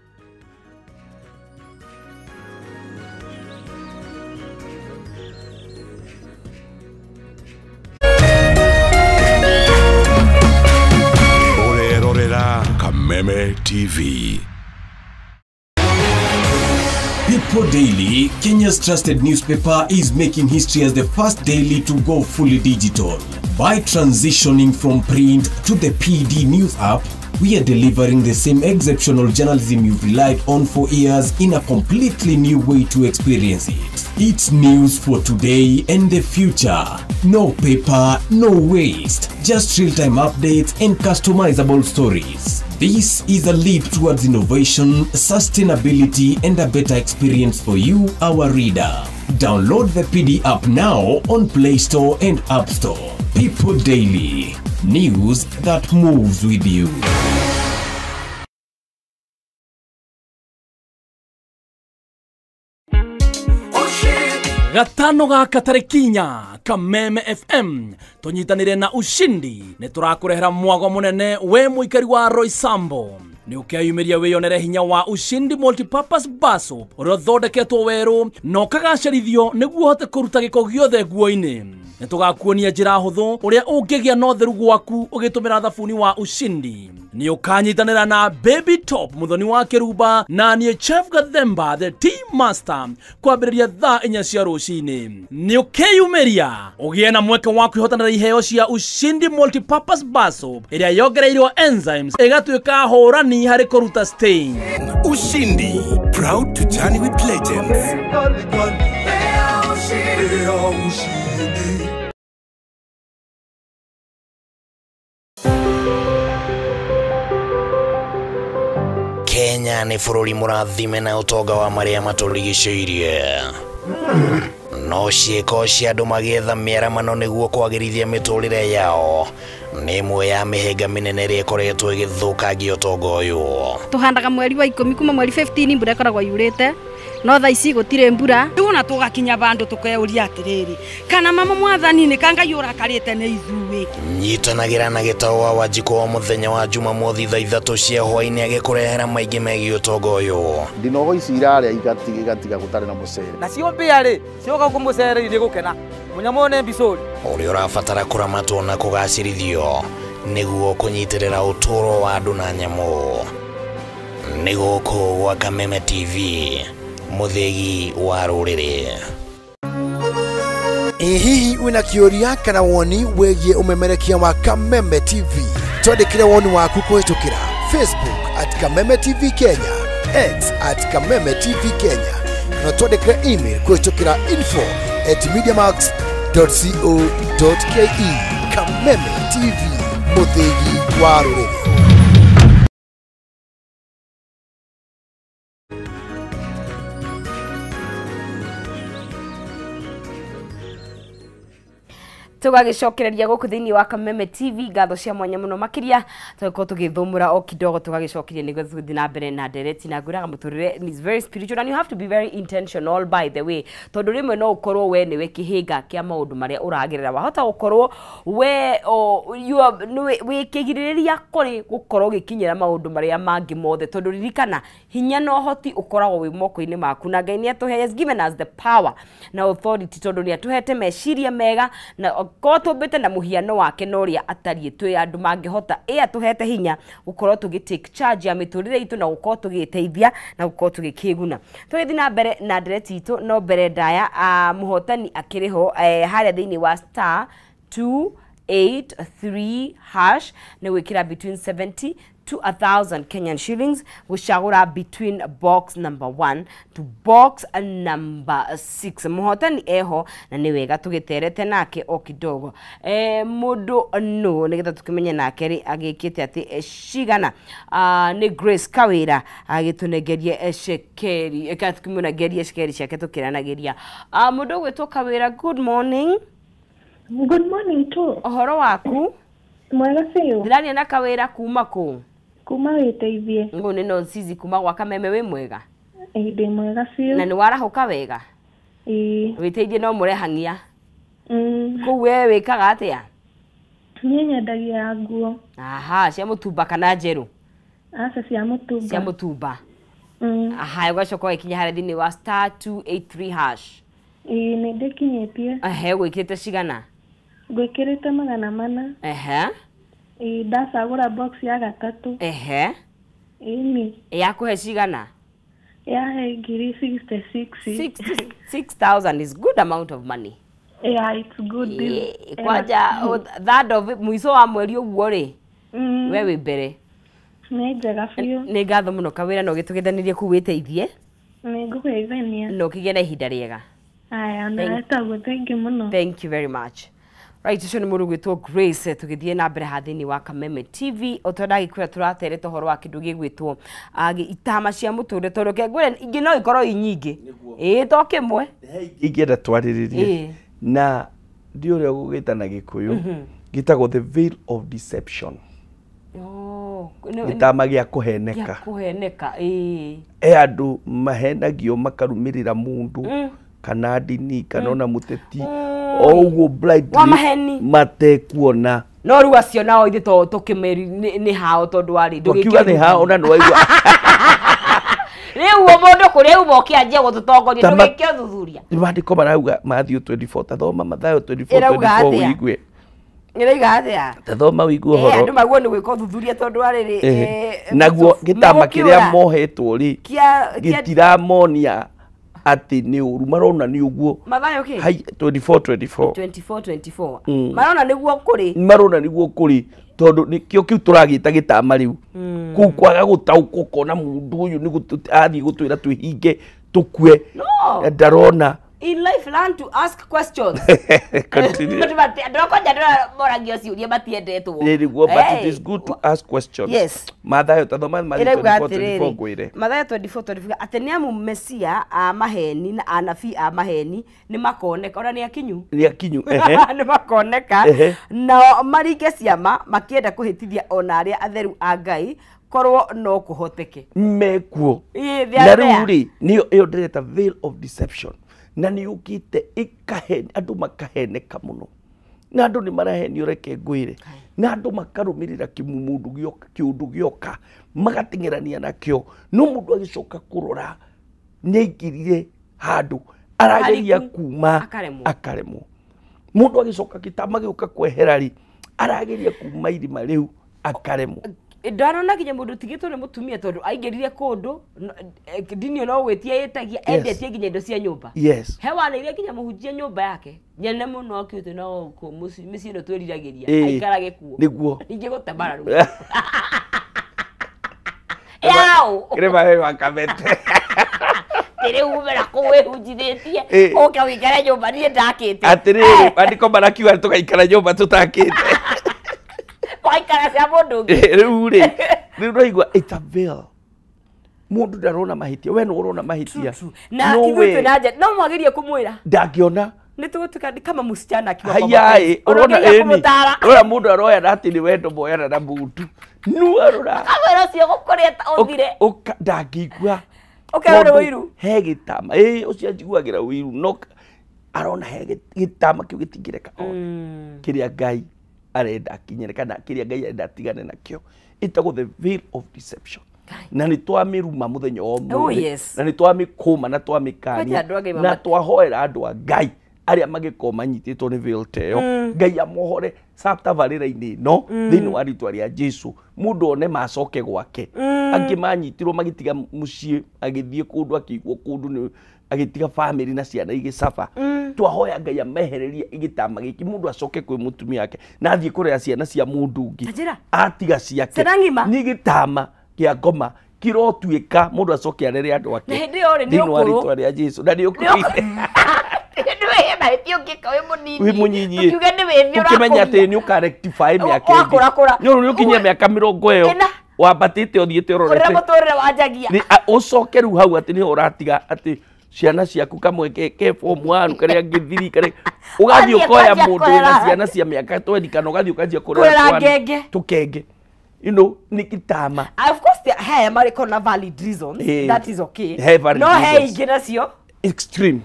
Ũrerorera Kameme TV. People Daily, Kenya's trusted newspaper, is making history as the first daily to go fully digital. By transitioning from print to the PD News app, we are delivering the same exceptional journalism you've relied on for years in a completely new way to experience it. It's news for today and the future. No paper, no waste. Just real-time updates and customizable stories. This is a leap towards innovation, sustainability, and a better experience for you, our reader. Download the PD app now on Play Store and App Store. People Daily. News that moves with you. Gatano gaka tarĩki 4 Kameme FM tũnyitanĩre na Ushindi nĩ tũrakũrehera mwago mũnene we mũikari wa Roysambu. Nĩ ũkeyumĩria wĩyonere hinya wa Ushindi Multipurpose Bar Soap ũrĩa ũthondeketwo werũ na ũkagacerithio nĩguo ũhote kũruta gĩko gĩothe nguo-inĩ. Nĩ tũgakuonia njĩra hũthũ ũrĩa ũngĩgĩa na ũtheru gwaku ũgĩtũmĩra thabuni wa Ushindi. Nĩ ũkanyitanĩra na Baby Top mũthoni wa Kĩrumba na niĩ Chef Gathemba the Tea Master kwambĩrĩria thaa 4 cia rũcinĩ. Nĩ ũkeyumĩria ũgĩe na mweke wa kwĩhotanĩra iheo cia Ushindi Multipurpose Bar Soap ĩrĩa yongereirwo enzymes ĩgatuĩka hũrani harĩ kũruta stain. Ushindi, proud to journey with legends. Kenya nĩ bũrũri mũrathime na ũtonga wa marĩa matũrigicĩirie. No ciĩko cia andũ magĩetha mĩaramano nĩguo kwagĩrithia mĩtũrĩre yao nĩ ĩmwe ya mĩhĩnga mĩnene ĩrĩa ĩkoretwo ĩgĩthũkangia ũtonga ũyũ. Tũhandaga mweri wa 10 kuma mweri 15 mbura ĩkoragwo yurĩte, no thaa ici gũtirĩ mbura. Rĩu ona tũgakinya bandũ tũkeuria atĩrĩrĩ, kana mama mwathani nĩ ka Ngai ũrakarĩte nĩ ithuĩ. Nyitanagĩra na Gĩtaũ wa Wanjikũ o mũthenya wa Jumamothi thaa 3 cia hwaĩ-inĩ agĩkũrehera maingĩ megiĩ ũtonga ũyũ. Ndinogo ici irarĩa igatiga gũtarĩ na mũcere. Nacio mbĩa rĩ cioka gũkũ mũcere irĩ gũkena mũnyamũ nĩ mbicũri. Ũrĩa ũrabatara kũramatwo na kũgacĩrithio nĩguo kũnyitĩrĩra ũtũũro wa andũ na nyamũ. Nĩ gũkũ gwa Kameme TV, mũthĩgi wa rũrĩrĩ. Ĩ hihi wĩna kĩũria kana woni wĩgiĩ ũmemerekia wa Kameme TV? Twandĩkĩre woni waku kũhĩtũkĩra Facebook at Kameme TV Kenya, X at Kameme TV Kenya, na twandĩkĩre email kũhĩtũkĩra info@mediamax.co.ke. Kameme TV, mũthĩgi wa rũrĩrĩ. Tũgagĩcokereria gũkũ thĩinĩ wa Kameme TV ngatho cia mwanya mũno makĩria tũgĩkorwo tũgĩthũmũra o kidogo tũgagĩcokeria nĩguo tũgĩthiĩ na mbere na ndereti na ngwĩraga mũtũrĩre is very spiritual and you have to be very intentional by the way, tondũ rĩmwe no ũkorwo we nĩwe kĩhĩnga kĩa maũndũ marĩa ũragerera, wahota gũkorwo we wĩ kĩgirĩrĩria kũrĩ gũkorwo ũgĩkinyĩra maũndũ marĩa mangĩ mothe, tondũ ririkana hinya na ũhoti ũkoragwo wĩ moko-inĩ maku na Ngai nĩatũhe, has given us the power na authority, tondũ nĩatũhete meciria mega na korwo tũmbĩte na mũhiano wake na ũrĩa atariĩ twĩ andũ mangĩhota ĩ atũhete hinya gũkorwo tũgĩ take charge ya mĩtũrĩre itũ na gũkorwo tũgĩteithia na gũkorwo tũgĩkĩguna. Tũgĩthiĩ na mbere na ndereti itũ no mbere ndaya mũhotani akĩrĩ ho harĩa thĩinĩ wa star 283 hash nĩ gwĩkĩra between 70 to 1,000 Kenyan shillings gũcagũra between box number 1 to box number 6. Mũhotani eho na nĩ wega tũgĩterete nake o kidogo mũndũ no nĩgetha tũkĩmenye nake rĩ agĩkĩte atĩ cigana. Nĩ Grace Kawĩra agĩtũnengerie cekeri tũkĩmũnengerie cekeri ciake tũkĩranagĩria. Mũndũ ũgwĩtwo Kawĩra, good morning. Good morning too. Ũhoro waku? Mwega biũ. Ndĩraria na Kawĩra kuma kũ? Kuma wĩteithie. Ngũ nĩ Nonsizi kuma gwa Kameme. Wĩ mwega? Ĩĩ ndĩ mwega biũ. Na nĩ warahũka wega? Ĩĩ. Wĩteithie no mũrehang'ia? Kũu we wĩkaga atĩa? Niĩ nyendagia nguo. Aha, cia mũtumba kana njerũ? Aca, cia mũtumba. Cia mũtumba. Aha, ũgacoka ũgĩkinya harĩa thĩinĩ wa star 283 hash. Ĩĩ nĩ ndĩkinyĩtie. Ehe, ũgwĩkĩrĩte cigana? Ngwĩkĩrĩte 400. Ehe. Ĩĩ ndacagũra box ya gatatũ. Ehe. Ĩni. Yakũhe cigana? Yahe ngiri 66. 66,000 is good amount of money. Yeah, it's good. Kwanja third of mũico wa mweri ũguo rĩ, we wĩ mbere. Nĩ njega biũ. Nĩ ngatho mũno Kawĩra na ũgĩtũgeithanirie kũu wĩteithie. Nĩ ngũgeithania. Na ũkĩgĩe na ihinda rĩega. Aya, na taguo, thank you mũno. Thank you very much. Right, ũcio nĩ mũndũ ũgwĩtwo Grace tũgĩthiĩ na mbere haha thĩinĩ wa Kameme TV o ta ndagĩkwĩra tũraterete ũhoro wa kĩndũ gĩgwĩtwo itama cia mũtũrĩre, tondũ reke ngwĩre ingĩ no ikorwo i nyingĩ, ĩĩ to kĩmwe ingĩenda twarĩrĩrie na ndi ũrĩa ũgũgĩta na Gĩkũyũ gĩtagwo the veil of deception. Gĩtama gĩa kũheneka. Gĩa kũheneka, ĩĩ. He andũ mahenagio makarũmĩrĩra mũndũ kana ndini kana ona mũteti o ũguo blindly matekuona. No rĩu acio nao ithuĩ to tũkĩmeri nĩ hao tondũ warĩ ndũgĩkiuga nĩ hao na nĩwaigua rĩu mũndũ kũrĩa uma ũkĩanjia gũtũtongoria ndũgĩke ũthuthuria. Maandĩko marauga Matthew 24, tathoma Mathayo 24 ũigue. Ĩrauga atĩa? Tathoma ũigue ũhoro. Andũ maguo nĩ gwĩka ũthuthuria tondũ warĩ naguo gĩtama kĩrĩa mohetwo rĩ gĩtiramonia atĩ nĩ ũru, marona nĩ ũguo. Mathayo kĩ? Hai 24 24 marona nĩguo kũrĩ, marona nĩguo kũrĩ tondũ nĩkĩo kĩu tũragĩta gĩtama rĩu. Kũu kwaga gũtaũkwo ũkona mũndũ ũyũ nĩ athiĩ gũtwĩra twĩhinge tũkue, ndarona. In life learn to ask questions. Continue. Ndĩrokwanja ndĩramoragio ciũria matiendetwo. Nĩguo, but it is good to ask questions. Yes. Mathayo tathoma Mathayo 24 ngwĩre. Mathayo 24 atĩ nĩ amu Mesia a maheni na anabii a maheni nĩ makoneka, ona nĩ akinyu. Nĩ akinyu, ehe. Nĩ makoneka nao maringe ciama makĩenda kũhĩtithia ona arĩa atheru a Ngai korwo no kũhoteke. Mekuo. Na rĩu rĩ nĩyo ĩyo ndĩreta veil of deception. Na nĩ yũkĩte ĩkahe andũ makaheneka mũno, na andũ nĩ marahenio, reke ngwĩre, na andũ makarũmĩrĩra kĩmũndũ gĩoka kĩũndũ gĩoka magateng'erania nakĩo, no mũndũ agĩcoka kũrora nĩ aingĩrire handũ arageria kuma akaremwo. Mũndũ agĩcoka gĩtama gĩũka kwehera rĩ arageria kuma irima rĩu akaremwo. Ndarona nginya mũndũ ũtigĩtwo nĩ mũtumia tondũ aingĩrire kũndũ ndini no gwĩtia ĩtagia endetie nginya indo cia nyũmba. Yes. He wanĩire nginya mũhunjia nyũmba yake nyene mũno akiũte no mĩciĩ ĩno twĩriragĩria aikarage kuo nĩguo ningĩ gũtemara rĩu. Yaũ. Kĩrĩma we wa Kabete. Rĩu umera kũu wĩhunjithĩtie ũke ũikare nyũmba niĩ ndakĩte. Atĩrĩrĩ, maandĩko marakiuga tũgaikara nyũmba tũtakĩte. Waikara cia mũndũ ũngĩ. Rĩu rĩ, rĩu ũraigua it's a veil. Mũndũ ndarona mahĩtia, we nĩ ũrona mahĩtia. Na ithuĩ twĩna nja, no mwagerie kũmwĩra. Ndangĩona. Nĩ tũgũtuĩka kama msichana akiwa kwa Hayaĩ, ũrona Ũrona ĩni. kũmũtara. Ũrona mũndũ aroya na atĩ nĩ wendo moyana na mũndũ. Nu arora. Kamwĩra ũcio gũkũrĩa ũthire. Ndangĩigua. Ũkerwo nĩ Tondũ ũiru. He gĩtama. Ĩĩ, ũcio anjiguagĩra ũiru. No arona he gĩtama kĩu gĩtingĩreka one. Kĩrĩa Ngai arenda akinyĩre kana kĩrĩa Ngai arenda atigane nakĩo. Ĩtagwo the veil of deception. Na nĩ twamĩruma mũthenya wa ũmũthĩ. Yes. Na nĩ twamĩkũma na twamĩkania. Kwanja andũ a Ngai Na mama- twahoera andũ a Ngai arĩa magĩkorwo manyitĩtwo nĩ veil ta ĩyo. Ngai amohore tabarĩra-inĩ ĩno thĩinĩ wa rĩtwa rĩa Jesu. Mũndũ one macoke gwake. Angĩ manyitirwo magĩtiga mũciĩ agĩthiĩ kũndũ akĩigwo kũndũ nĩ agĩtiga family na ciana igĩcaba. Twahoya Ngai amehererie gĩtama gĩkĩ mũndũ acoke kwĩ mũtumia wake na athiĩ kũrera ciana cia mũndũ ũngĩ. Njĩra. Atiga ciake. Ciana ng'ima. Nĩ gĩtama kĩa ngoma kĩrotuĩka mũndũ acoke arere andũ ake. Na hĩndĩ ĩyo rĩ, nĩ Thĩinĩ wa ũkũrũ. rĩtwa rĩa Jesu. Na nĩ ũkũrũ. Nĩ mahĩtia ũngĩka wĩ mũnini. Wĩ mũnyinyi. Tũkiuge nĩ wĩthĩ Ũkĩmenya atĩ ũrakũria. nĩ ũka rectify mĩaka ĩngĩ. Wakũrakũra. Nĩ ũrĩ ũkinyia mĩaka mĩrongo ĩyo. Ĩna. Wambatĩte ũthiĩte Ũrĩa ũrorete. mũtũrĩre wanjagia. Nĩ ũcoke rĩu hau atĩ nĩho ũratiga atĩ ciana ciaku kamwe ke form 1 karĩa angĩ 3 karĩa ũgathiĩ Ũgathiĩ ũkoya ũkanjia mũndũ kũrera. wĩna ciana cia mĩaka 20 kana ũgathiĩ ũkanjia Kũrera kũrera twana ngenge. tũkenge. You know, nĩ gĩtama. Of course he marĩkorwo na valid reasons. That is okay. He valid No he reasons. ingĩ nacio. Extreme.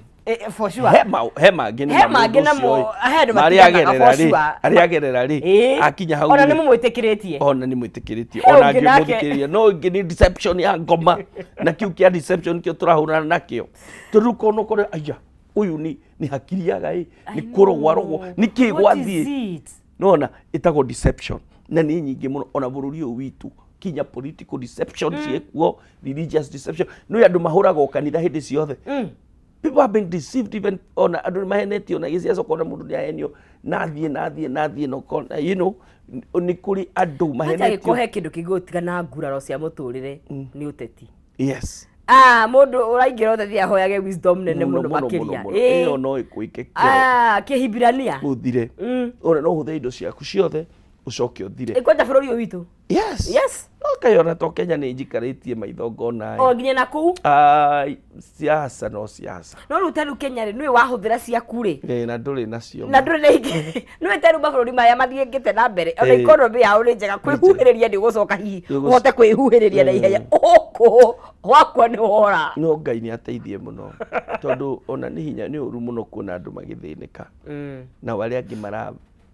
For sure. He mangĩ nĩ He ma mangĩ mũndũ namo, ũcio ĩ. he andũ Marĩa matiganaga agerera for rĩ, sure. arĩa agerera rĩ, akinya hau Ona rĩ, nĩ mũmwĩtĩkĩrĩtie. Ona nĩ mwĩtĩkĩrĩtie. He Ona ũngĩ nake. angĩmũthikĩrĩria. No ĩngĩ nĩ deception ya ngoma. Na kĩu kĩa deception kĩo tũrahũrana nakĩo. Tondũ ũkona ũkore aya ũyũ nĩ hakiri yaga ĩ, nĩ kũrogwo arogwo, nĩ kĩ What is gwathiĩ. it? Nona ĩtagwo deception. Na nĩ nyingĩ mũno ona bũrũri ũyũ witũ kinya political deception ciĩkuo, religious deception. Nĩ andũ mahũragwo kanitha hĩndĩ ciothe. People have been deceived even ona andũ nĩmahenetio na gĩciaca ũkona mũndũ nĩahenio na athiĩ na athiĩ na athiĩ na ũkona you know nĩ kũrĩ andũ Mahenetio. mahenetio. He kĩndũ kĩngĩ na nguraro cia mũtũrĩre nĩ ũteti. Yes. Mũndũ ũraingĩra ũteti ahoyage wisdom nene mũno makĩria. Ĩyo no ĩkũike kĩro. Kĩhibirania. Ũthire. Ona no ũhũthĩre indo ciaku ciothe ũcoke ũthire. Ĩkwenda bũrũri ũyũ witũ. Yes. Yes. No kaĩ ona to Kenya nĩ njikarĩtie maitho ngona O nginya na kũu. Siasa no siasa. No rĩu ta rĩu Kenya rĩ, nĩwe wahũthĩra ciaku rĩ. Ĩ, na ndũrĩ nacio. Na ndũrĩ na ingĩ. Nĩwe ta rĩu mabũrũri marĩa mathiĩte na mbere. Ona economy yao nĩ njega kwĩhuhĩrĩria nĩ ũgũcoka hihi ũhote kwĩhuhĩrĩria na ihenya. Ũkũ wakwa nĩ wora. No Ngai nĩ ateithie mũno tondũ ona nĩ hinya nĩ ũru mũno kuona andũ magĩthĩnĩka. Nao arĩa angĩ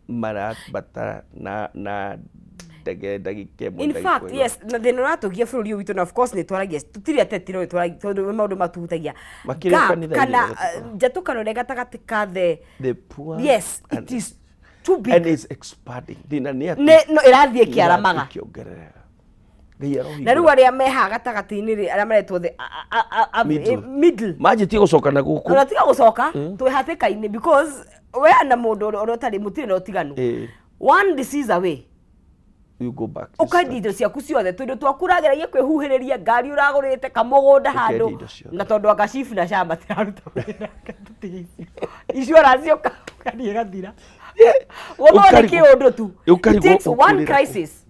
marabatara na ndege ndagĩka ĩmwe In fact, yes, na thĩna ũratũgia bũrũri ũyũ witũ na of course nĩ twaragia tũtirĩ ateti no nĩtwaragia tondũ nĩ maũndũ matuhutagia. Makĩria Gap kanitha-inĩ kana nĩguo njatũkano ĩrĩa gatagatĩ ka the the poor yes, it is too big and it's expanding. Thĩna nĩ atĩ no ĩrathiĩ ĩkĩaramaga. ĩkĩongerereka. Ngai arohingũra. Na rĩu arĩa mehaha gatagatĩ-inĩ rĩ arĩa maretwo the middle. Manjĩtie gũcoka na gũkũ. Ona tiga gũcoka twĩ hatĩka-inĩ because we na mũndũ ũrĩa ũtarĩ mũtirĩ na ũtiganu. One disease away. You go back. Ũkendia indo ciaku ciothe tondũ twaku ũrageragia kwĩhuhĩrĩria ngari ũragũrĩte kamũgũnda handũ na tondũ anga chief na SHA matiraruta wĩra insurance ũkathiĩ ĩgathira. Gũthoo nĩ kĩũndũ tu. It takes one crisis.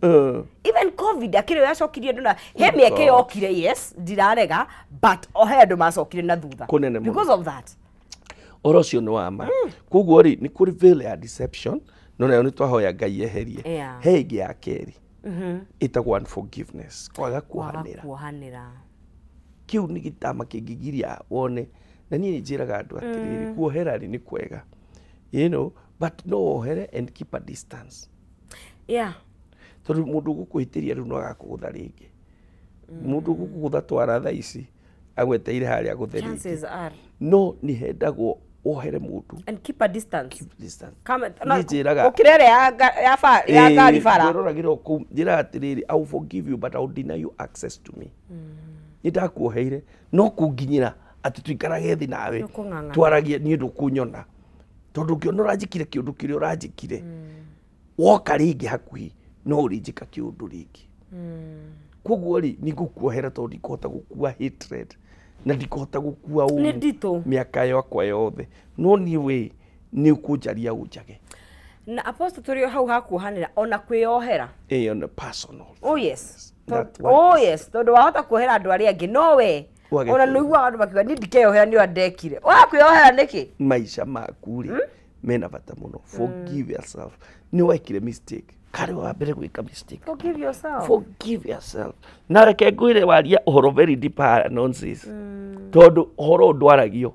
Even COVID akĩrĩ yacokirie andũ na he mĩeke yokire yes ndirarega but o he andũ macokire na thutha because of that. Ũhoro ũcio nĩ wa ma. Koguo rĩ nĩ kũrĩ veil ya deception no nayo nĩ twahoya Ngai eherie. He ĩngĩ ya kerĩ ĩtagwo unforgiveness, kwaga kuohanĩra. Kĩu nĩ gĩtama kĩngĩgiria wone. Na niĩ nĩ njĩraga andũ atĩrĩrĩ, kuohera rĩ nĩ kwega, you know, but no wohere and keep a distance. Yeah. Tondũ mũndũ ũgũkũhĩtĩria rĩu no agakũgũtha rĩngĩ. Mũndũ ũgũkũgũtha twara thaa ici agweteire harĩa agũthe rĩngĩ. No nĩ hendagwo wohere mũndũ and keep a distance. Keep distance. Njĩraga ũkĩra ĩrĩa ya ngari bara. Ndĩroragĩra kũu njĩraga atĩrĩrĩ, I will forgive you but I will deny you access to me. Nĩ ndakuoheire no kũnginyĩra atĩ tũikarage thĩ nawe twaragie niĩ ndũkũnyona tondũ ũngĩona ũranjĩkire kĩũndũ kĩrĩa ũranjĩkire woka rĩngĩ hakuhĩ no ũrĩnjĩka kĩũndũ rĩngĩ. Koguo rĩ nĩ ngũkuohera tondũ ndikũhota gũkua hatred na ndikũhota gũkua ũru mĩaka yakwa yothe no niĩ we nĩ ũkũnjaria ũnjage. Na apostle tũrĩ hau hakuohanĩra ona kwĩyohera. On a personal. Oh yes. Oh yes, tondũ wahota kuohera andũ arĩa angĩ no we ona nĩiguaga andũ makiuga niĩ ndikeyohera nĩ ũrĩa ndekire. Wakwĩyohera nĩkĩ? Maica maku rĩ mena bata mũno. Forgive yourself. Nĩ wekire mistake. Karĩ wa mbere gwĩka mistake. Forgive yourself. Forgive yourself. Na reke ngwĩre waria ũhoro very deep nonsense. Tondũ ũhoro ndwaragio.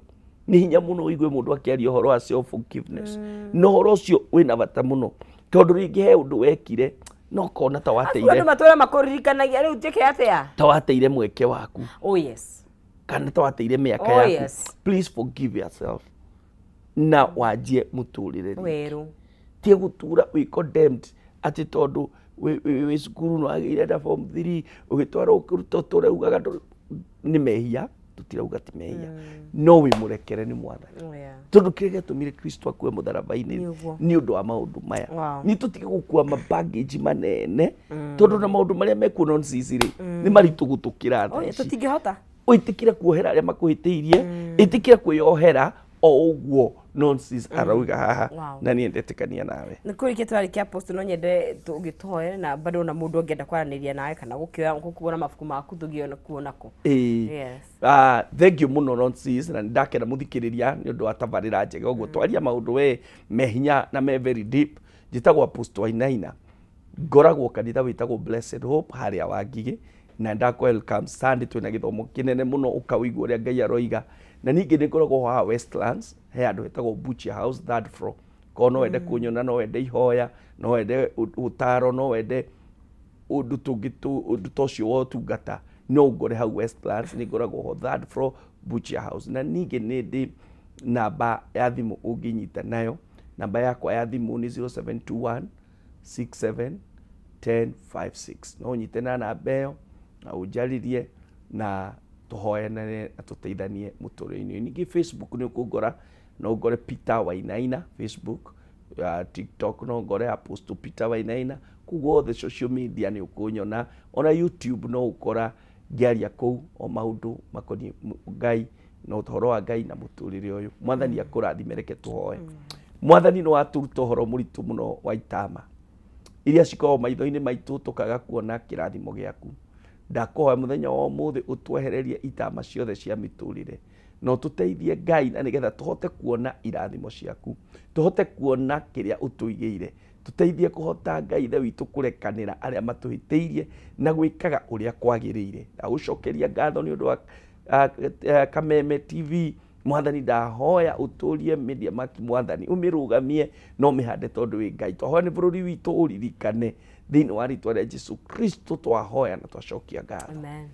Nĩ hinya mũno ũigue mũndũ akĩaria ũhoro wa self forgiveness. No ũhoro ũcio wĩna bata mũno. Tondũ rĩngĩ he ũndũ wekire no kona ta wateire. Andũ matũra makũririkanagia rĩu njĩke atĩa? Ta wateire mweke waku. Oh yes. Kana ta wateire mĩaka yaku. Yes. Please forgive yourself. Na wanjie mũtũrĩre. Werũ. Tie gũtura wĩ condemned atĩ tondũ wĩ cukuru no wagĩire na form 3 ũgĩtwarwo ũkĩruta tũraugaga nĩ mehia tũtirauga ti mehia no wĩ mũrekere nĩ mwathani. Tondũ kĩrĩa gĩatũmire Kristo akue mũtharaba-inĩ nĩ ũndũ wa maũndũ maya. Nĩ tũtige gũkua mabaggage manene tondũ na maũndũ marĩa mekuo nonsense rĩ nĩ maritũ gũtũkĩra thaa ici. Tũtingĩhota. Ĩtĩkĩra kuohera arĩa makũhĩtĩirie, ĩtĩkĩra kwĩyohera o ũguo nonsense arauga haha na niĩ ndetĩkania nawe. Nĩ kũrĩkia twarĩkia apostle no nyende ũgĩtũhoere na bado na mũndũ angĩenda kwaranĩria nawe kana gũkĩoya gũkuona mabuku maku tũngĩona kuona kũ. Yes. Thank you mũno nonsense na ndakena mũthikĩrĩria nĩ ũndũ wa tabarĩra njega ũguo twaria maũndũ we me hinya na me very deep. Njĩtagwo Apostle Wainaina, ngoragwo kanitha wĩtagwo Blessed Hope harĩa Wangigĩ na ndakwa welcome Sunday twĩna gĩthomo kĩnene mũno ũkawĩigua ũrĩa Ngai aroiga. Na ningĩ nĩ ngoragwo haha Westlands he handũ hetagwo Butcher House third floor. Korwo no wende kũnyona, no wende ihoya, no wende ũtaro, no wende ũndũ tũngĩ ũndũ ta ũcio wa ũtungata no ũngore hau Westlands, nĩ ngoragwo ho third floor Butcher House. Na ningĩ nĩ ndĩ namba ya thimũ ũngĩnyita nayo. Namba yakwa ya thimũ nĩ 0721 67 1056. No ũnyite na namba ĩyo na ũnjarĩrie na tũhoyanane na tũteithanie mũtũrĩre-inĩ. Ningĩ Facebook nĩ ũkũngora, no ũngore Peter Wainaina Facebook, TikTok no ũngore Apostle Peter Wainaina, koguo othe social media nĩ ũkũnyona, ona YouTube no ũkora ngĩaria kũu o maũndũ makoniĩ Ngai na ũhoro wa Ngai na mũtũrĩre ũyũ. Mwathani akũrathime, reke tũhoe. Mwathani nĩ watũruta ũhoro mũritũ mũno wa itama iria cikoragwo maitho-inĩ maitũ tũkaga kuona kĩrathimo gĩaku. Ndakũhoya mũthenya wa ũmũthĩ ũtwehererie itama ciothe cia mĩtũrĩre na ũtũteithie Ngai na nĩgetha tũhote kuona irathimo ciaku, tũhote kuona kĩrĩa ũtũigĩire, tũteithie kũhota Ngai ithe witũ kũrekanĩra arĩa matũhĩtĩirie na gwĩkaga ũrĩa kwagĩrĩire. Ndagũcokeria ngatho nĩ ũndũ wa Kameme TV. Mwathani ndahoya ũtũrie media maki, Mwathani ũmĩrũgamie na ũmĩhande tondũ wĩ Ngai. Twahoya nĩ bũrũri witũ ũririkane thĩinĩ wa rĩtwa rĩa Jesu Kristo twahoya na twacokia ngatho. Amen.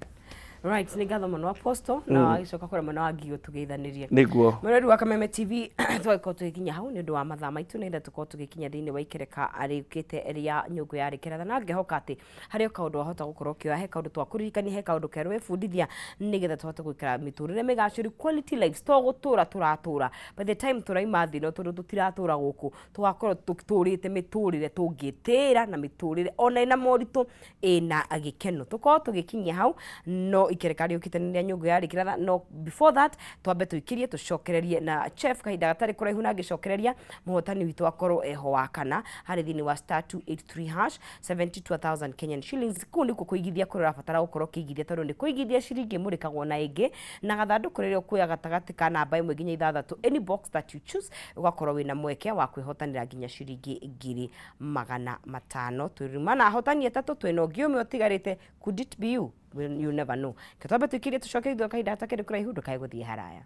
Right, nĩ ngatho mũno Apostle na agĩcoka kũrĩa mwena wa Ngigĩ tũgeithanĩrie. Nĩguo. Mwena wa Kameme TV tũgagĩkorwo tũgĩkinya hau nĩ ũndũ wa mathaa maitũ nĩgetha tũkorwo tũgĩkinya thĩinĩ wa ikereka arĩũkĩte rĩa nyũngũ ya rĩkeratha na ngehoka atĩ harĩ o kaũndũ wahota gũkorwo ũkĩoya, he kaũndũ twakũririkania, he kaũndũ kerũ wĩbundithia nĩgetha tũhote gũikara mĩtũrĩre mĩgacĩru, quality lives, to gũtũra tũratũra. By the time tũraima thĩ ĩno tondũ tũtiratũra gũkũ tũgakorwo tũtũrĩte mĩtũrĩre tũngĩtĩra na mĩtũrĩre ona ĩna moritũ ĩna gĩkeno. Tũkorwo tũgĩkinyia hau no ikereka rĩũkĩte nĩ rĩa nyũngũ ya rĩkeratha no before that twambe tũikĩrie tũcokererie na chef kahinda gatarĩ kũraihu na ngĩcokereria mũhotani witũ akorwo eho wa kana harĩ thĩinĩ wa star 283 hash 72,000 Kenyan shillings. Kũu nĩkuo kũigithia kũrĩa ũrabatara gũkorwo ũkĩigithia tondũ nĩ kũigithia ciringi ĩmũrĩkagwo na ĩngĩ na gathandũkũ rĩrĩa ũkuoya gatagatĩ ka namba 1 nginya 6, any box that you choose ũgakorwo wĩna mweke wa kwĩhotanĩra nginya ciringi 500,000. Twĩruma na ahotani atatũ twĩna ũngĩ ũmwe ũtigarĩte, could it be you? You never know. Twambe tũikĩrie tũcoke ithuĩ kahinda gatakĩrĩ kũraihu ndũkae gũthiĩ haraya.